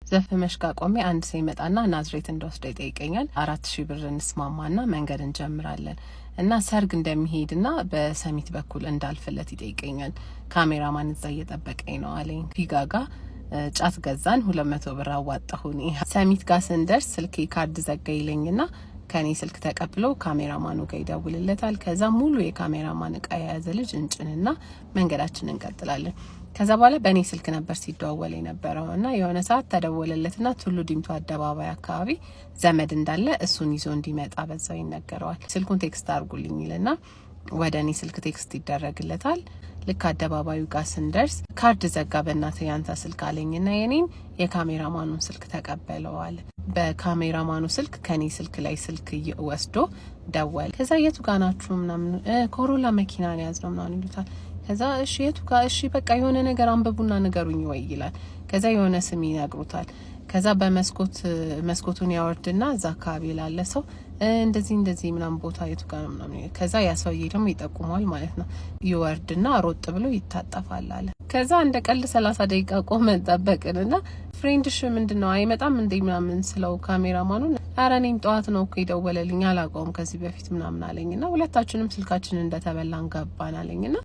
ዘፍመሽ ጋር ቆሜ አንድ ሰው ይመጣና ናዝሬት እንደወስደው ይጠይቀኛል። 4,000 ብር እንስማማና መንገድ እንጀምራለን እና ሰርግ እንደሚሄድና በሰሚት በኩል እንዳልፍለት ይጠይቀኛል። ካሜራማን እዛ እየጠበቀኝ ነው አለኝ። ፊጋ ጋ ጫት ገዛን፣ 200 ብር አዋጣሁኝ። ሰሚት ጋር ስንደርስ ስልኬ ካርድ ዘጋ ይለኝና ከኔ ስልክ ተቀብሎ ካሜራማኑ ጋር ይደውልለታል። ከዛ ሙሉ የካሜራማን እቃ የያዘ ልጅ እንጭንና መንገዳችንን እንቀጥላለን። ከዛ በኋላ በእኔ ስልክ ነበር ሲደዋወል የነበረው እና የሆነ ሰዓት ተደወለለትና ቱሉ ዲምቱ አደባባይ አካባቢ ዘመድ እንዳለ እሱን ይዞ እንዲመጣ በዛው ይነገረዋል። ስልኩን text አድርጉልኝ ይልና ወደ እኔ ስልክ text ይደረግለታል። ልክ አደባባዩ ጋር ስንደርስ ካርድ ዘጋ፣ በእናትህ ያንተ ስልክ አለኝና የኔን የካሜራማኑን ስልክ ተቀበለዋል። በካሜራማኑ ስልክ ከኔ ስልክ ላይ ስልክ ወስዶ ደወለ። ከዛ የቱ ጋ ናችሁ ምናምን፣ ኮሮላ መኪና ነው ያዝነው ምናምን ይሉታል። ከዛ እሺ የቱ ጋ፣ እሺ በቃ የሆነ ነገር አንብቡና ንገሩኝ ወይ ይላል። ከዛ የሆነ ስም ይነግሩታል። ከዛ በመስኮት መስኮቱን ያወርድና እዛ አካባቢ ላለ ሰው እንደዚህ እንደዚህ ምናምን ቦታ የቱ ጋር ነው ምናምን። ከዛ ያ ሰውዬ ደግሞ ይጠቁመዋል ማለት ነው። ይወርድና ሮጥ ብሎ ይታጠፋል አለ። ከዛ እንደ ቀልድ 30 ደቂቃ ቆመን ጠበቅንና friend ሽ ምንድን ነው አይመጣም እንዴ ምናምን ስለው ካሜራማኑን፣ ኧረ እኔም ጠዋት ነው እኮ የደወለልኝ፣ አላውቀውም ከዚህ በፊት ምናምን አለኝና ሁለታችንም ስልካችንን እንደተበላን ገባን አለኝና